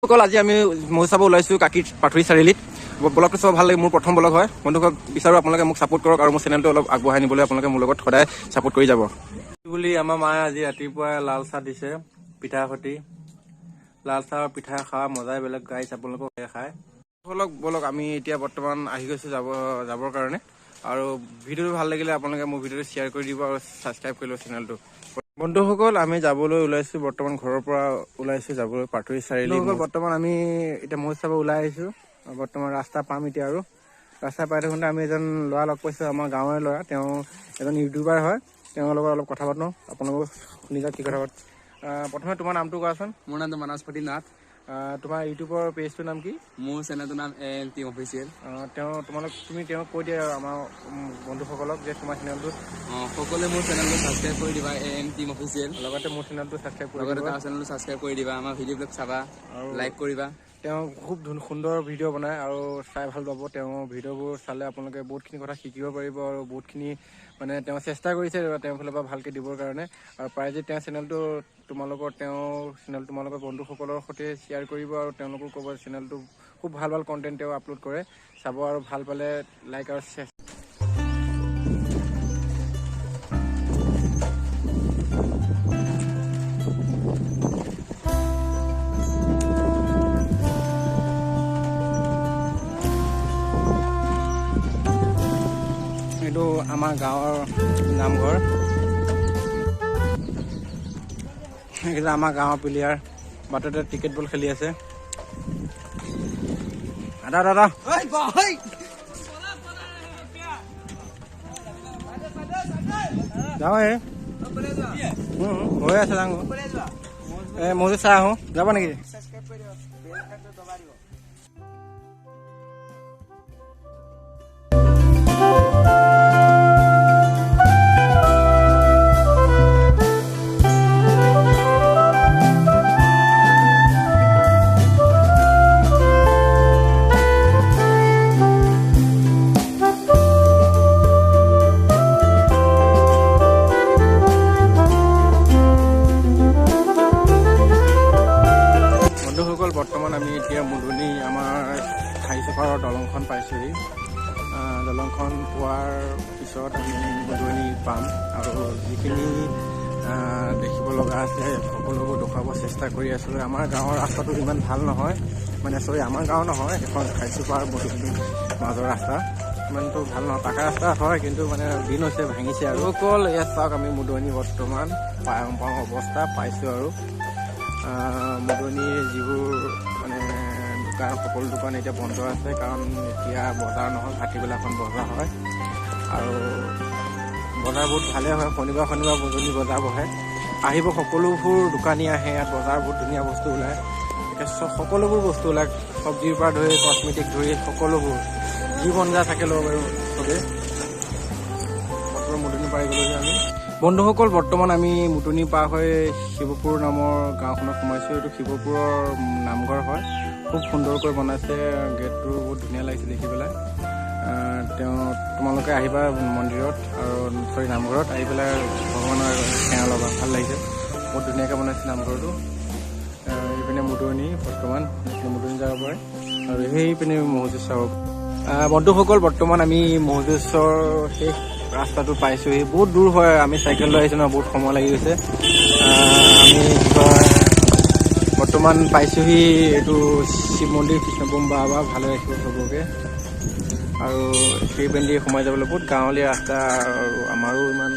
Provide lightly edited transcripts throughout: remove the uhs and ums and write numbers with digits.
বন্ধুসকল, আজি আমি ম'হ চাব ওলাইছোঁ কাকীৰ পাথৰি চাৰিআলিত। ব্লগটো চাব ভাল লাগে। মোৰ প্ৰথম ব্লগ হয়। বন্ধুসকল, বিচাৰোঁ আপোনালোকে মোক ছাপোৰ্ট কৰক আৰু মোৰ চেনেলটো অলপ আগবঢ়াই নিবলৈ আপোনালোকে মোৰ লগত সদায় ছাপোৰ্ট কৰি যাব বুলি। আমাৰ মায়ে আজি ৰাতিপুৱাই লাল চাহ দিছে পিঠা সৈতে। লাল চাহ আৰু পিঠা খোৱা মজাই বেলেগ গাইছ। আপোনালোকক খায় বলক বলক। আমি এতিয়া বৰ্তমান আহি গৈছোঁ যাবৰ কাৰণে। আৰু ভিডিঅ'টো ভাল লাগিলে আপোনালোকে মোৰ ভিডিঅ'টো শ্বেয়াৰ কৰি দিব আৰু ছাবস্ক্ৰাইব কৰি ল'ব চেনেলটো। বন্ধুসকল, আমি যাবলৈ ওলাইছোঁ। বৰ্তমান ঘৰৰ পৰা ওলাইছোঁ যাবলৈ পাথৰি চাৰিআলি। বৰ্তমান আমি এতিয়া ম'হ চাব ওলাই আহিছোঁ। বৰ্তমান ৰাস্তা পাম এতিয়া। আৰু ৰাস্তা পাই থাকোঁতে আমি এজন ল'ৰা লগ পাইছোঁ, আমাৰ গাঁৱৰে ল'ৰা। তেওঁ এজন ইউটিউবাৰ হয়। তেওঁৰ লগত অলপ কথা পাতোঁ। আপোনালোকক শুনি যাওক কি কথা পাতোঁ। প্ৰথমে তোমাৰ নামটো কোৱাচোন। মোৰ নামটো মানসপতি নাথ। তোমাৰ ইউটিউবৰ পেজটোৰ নাম কি? মোৰ চেনেলটোৰ নাম এ এম টি অফিচিয়েল। তেওঁ তোমালোক তুমি তেওঁক কৈ দিয়া আমাৰ বন্ধুসকলক যে তোমাৰ চেনেলটো অঁ, সকলোৱে মোৰ চেনেলটো ছাবস্ক্ৰাইব কৰি দিবা, এ এম টিম অফিচিয়েল। লগতে মোৰ চেনেলটো ছাবস্ক্ৰাইব কৰি লগতে দিবা। তাৰ চেনেলটো ছাবস্ক্ৰাইব কৰি দিবা, আমাৰ ভিডিঅ'বিলাক চাবা, আৰু লাইক কৰিবা। তেওঁ খুব সুন্দৰ ভিডিঅ' বনায় আৰু চাই ভাল পাব। তেওঁৰ ভিডিঅ'বোৰ চালে আপোনালোকে বহুতখিনি কথা শিকিব পাৰিব আৰু বহুতখিনি মানে তেওঁ চেষ্টা কৰিছে তেওঁৰ ফালৰ পৰা ভালকৈ দিবৰ কাৰণে। আৰু পাৰে যদি তেওঁৰ চেনেলটো তোমালোকৰ তেওঁৰ চেনেল তোমালোকৰ বন্ধুসকলৰ সৈতে শ্বেয়াৰ কৰিব আৰু তেওঁলোকো ক'ব, চেনেলটো খুব ভাল ভাল কণ্টেণ্ট তেওঁ আপলোড কৰে। চাব আৰু ভাল পালে লাইক আৰু শ্বেয়াৰ। এইটো আমাৰ গাঁৱৰ নামঘৰ। এইকেইটা আমাৰ গাঁৱৰ প্লেয়াৰ, বাটতে ক্ৰিকেট বল খেলি আছে। দাদা, দাদা, যাওঁ। এই হৈ আছে, যাওঁ। এই ময়ো চাই আহোঁ, যাব নেকি? বন্ধুসকল, বৰ্তমান আমি এতিয়া মুধনি আমাৰ খাহীচুপাৰৰ দলংখন পাইছোঁহি। দলংখন পোৱাৰ পিছত আমি মুধনি পাম আৰু যিখিনি দেখিব লগা আছে সকলোবোৰ দেখুৱাব চেষ্টা কৰি আছোঁ। আমাৰ গাঁৱৰ ৰাস্তাটো ইমান ভাল নহয়, মানে চৰি, আমাৰ গাঁও নহয়, এখন খাহীচুপাৰ মুধনি মাজৰ ৰাস্তা ইমানটো ভাল নহয়। পাকা ৰাস্তা হয়, কিন্তু মানে দিন হৈছে, ভাঙিছে। আৰু অকল ইয়াত চাওক, আমি মুধনি বৰ্তমান পাওঁ পাওঁ অৱস্থা পাইছোঁ। আৰু মুদনিৰ যিবোৰ মানে দোকান, সকলো দোকান এতিয়া বন্ধ আছে, কাৰণ এতিয়া বজাৰ নহয়, ভাটিবেলাখন বজাৰ হয় আৰু বজাৰ বহুত ভালেই হয়। শনিবাৰ শনিবাৰ মুদনি বজাৰ বহে। আহিব, সকলোবোৰ দোকানী আহে ইয়াত। বজাৰ বহুত ধুনীয়া বস্তু ওলায়। এতিয়া সকলোবোৰ বস্তু ওলায়, চব্জিৰ পৰা ধৰি কচমেটিক ধৰি সকলোবোৰ, যি মন যায় থাকে ল'ব পাৰিব চবেই। বৰ্তমান মুদনি পাই গ'লোগৈ আমি। বন্ধুসকল, বৰ্তমান আমি মুদনি পাৰ হৈ শিৱপুৰ নামৰ গাঁওখনত সোমাইছোঁ। এইটো শিৱপুৰৰ নামঘৰ হয়। খুব সুন্দৰকৈ বনাইছে। গেটটো বহুত ধুনীয়া লাগিছে দেখি পেলাই। তেওঁ তোমালোকে আহিবা মন্দিৰত আৰু চৰি, নামঘৰত আহি পেলাই ভগৱানৰ সেৱা ল'বা। ভাল লাগিছে, বহুত ধুনীয়াকৈ বনাইছে নামঘৰটো। এইপিনে মুদনি, বৰ্তমান এইপিনে মুদনি যাব পাৰে আৰু সেইপিনে ম'হ চাব। বন্ধুসকল, বৰ্তমান আমি ম'হ যুঁজৰ শেষ ৰাস্তাটো পাইছোঁহি। বহুত দূৰ হয়, আমি চাইকেল লৈ আহিছোঁ ন, বহুত সময় লাগি গৈছে। আমি কি কয়, বৰ্তমান পাইছোঁহি। এইটো শিৱ মন্দিৰ, কৃষ্ণবোম বাবা ভালে ৰাখিব চবকে। আৰু সেই পিনেদি সোমাই যাবলৈ বহুত গাঁৱলীয়া ৰাস্তা আৰু আমাৰো ইমান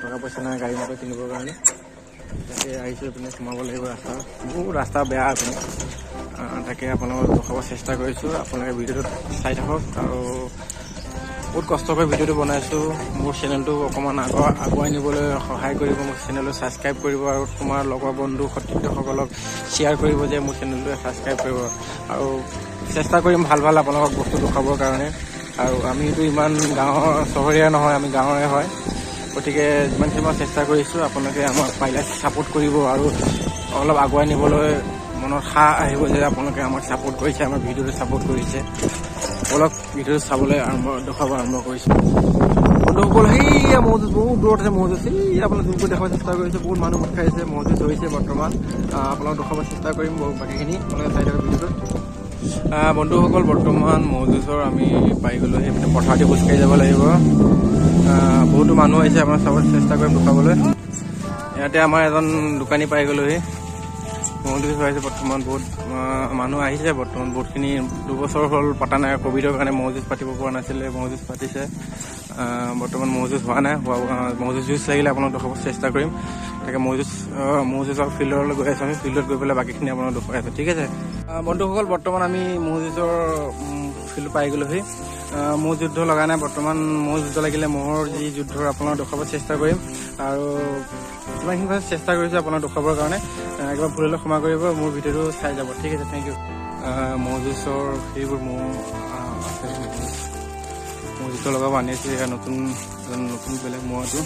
টকা পইচা নাই গাড়ী মটৰ কিনিবৰ কাৰণে। তাকে আহিছোঁ, এইপিনে সোমাব লাগিব। ৰাস্তা বহুত ৰাস্তা বেয়া এইপিনে। তাকে আপোনালোকক দেখুৱাব চেষ্টা কৰিছোঁ। আপোনালোকে ভিডিঅ'টো চাই থাকক। আৰু বহুত কষ্ট কৰি ভিডিঅ'টো বনাইছোঁ। মোৰ চেনেলটো অকণমান আগুৱাই নিবলৈ সহায় কৰিব। মোৰ চেনেলটো ছাবস্ক্ৰাইব কৰিব আৰু তোমাৰ লগৰ বন্ধু সতীৰ্থসকলক শ্বেয়াৰ কৰিব যে মোৰ চেনেলটো ছাবস্ক্ৰাইব কৰিব। আৰু চেষ্টা কৰিম ভাল ভাল আপোনালোকক বস্তু দেখুৱাবৰ কাৰণে। আৰু আমিতো ইমান গাঁৱৰ চহৰীয়া নহয়, আমি গাঁৱৰে হয়। গতিকে যিমানখিনি মই চেষ্টা কৰিছোঁ, আপোনালোকে আমাক পাৰিলে ছাপোৰ্ট কৰিব আৰু অলপ আগুৱাই নিবলৈ মনত সাহ আহিব যে আপোনালোকে আমাক ছাপোৰ্ট কৰিছে, আমাৰ ভিডিঅ'টো ছাপোৰ্ট কৰিছে। বলক, ভিডিঅ'টো চাবলৈ আৰম্ভ দেখুৱাব আৰম্ভ কৰিছোঁ। বন্ধুসকল, সেইয়া ম'হ যুঁজ, বহুত দূৰত আছে ম'হ যুঁজ। সেই আপোনাক জুম কৰি দেখাব চেষ্টা কৰিছে। বহুত মানুহ গোট খাইছে, ম'হ যুঁজ হৈছে বৰ্তমান। আপোনালোক দেখুৱাব চেষ্টা কৰিম বহুত বাকীখিনি, আপোনালোকে চাই থাকক ভিডিঅ'টোত। বন্ধুসকল, বৰ্তমান ম'হ যুঁজৰ আমি পাই গ'লোঁ। সেই মানে পথাৰতে খোজকাঢ়ি যাব লাগিব। বহুতো মানুহ আহিছে, আপোনাক চাব চেষ্টা কৰিম দেখুৱাবলৈ। ইয়াতে আমাৰ এজন দোকানী পাই গ'লোহি। ম'হ যুঁজ হৈ আছে বৰ্তমান, বহুত মানুহ আহিছে বৰ্তমান বহুতখিনি। 2 বছৰ হ'ল পতা নাই, ক'ভিডৰ কাৰণে ম'হ যুঁজ পাতিব পৰা নাছিলে। ম'হ যুঁজ পাতিছে। বৰ্তমান ম'হ যুঁজ হোৱা নাই। হোৱা ম'হ যুঁজ যুঁজ লাগিলে আপোনাক দেখুৱাব চেষ্টা কৰিম। তাকে ম'হ যুঁজৰ ফিল্ডলৈ গৈ আছোঁ আমি। ফিল্ডত গৈ পেলাই বাকীখিনি আপোনাক দেখুৱাই আছোঁ, ঠিক আছে। বন্ধুসকল, বৰ্তমান আমি ম'হ যুঁজৰ ফিল্ড পাই গ'লোহি। ম'হ যুদ্ধ লগা নাই বৰ্তমান। ম'হ যুদ্ধ লাগিলে ম'হৰ যি যুদ্ধৰ আপোনাক দেখুৱাব চেষ্টা কৰিম আৰু যিমানখিনি পাৰোঁ চেষ্টা কৰিছোঁ আপোনাক দেখুৱাবৰ কাৰণে। কিবা ভুল হ'লে ক্ষমা কৰিব, মোৰ ভিডিঅ'টো চাই যাব। ঠিক আছে, thank U. ম'হ যুঁজৰ সেইবোৰ ম'হ আছে, ম'হ যুদ্ধ লগাব আনিছে। এয়া নতুন নতুন বেলেগ ম'হ এইটো।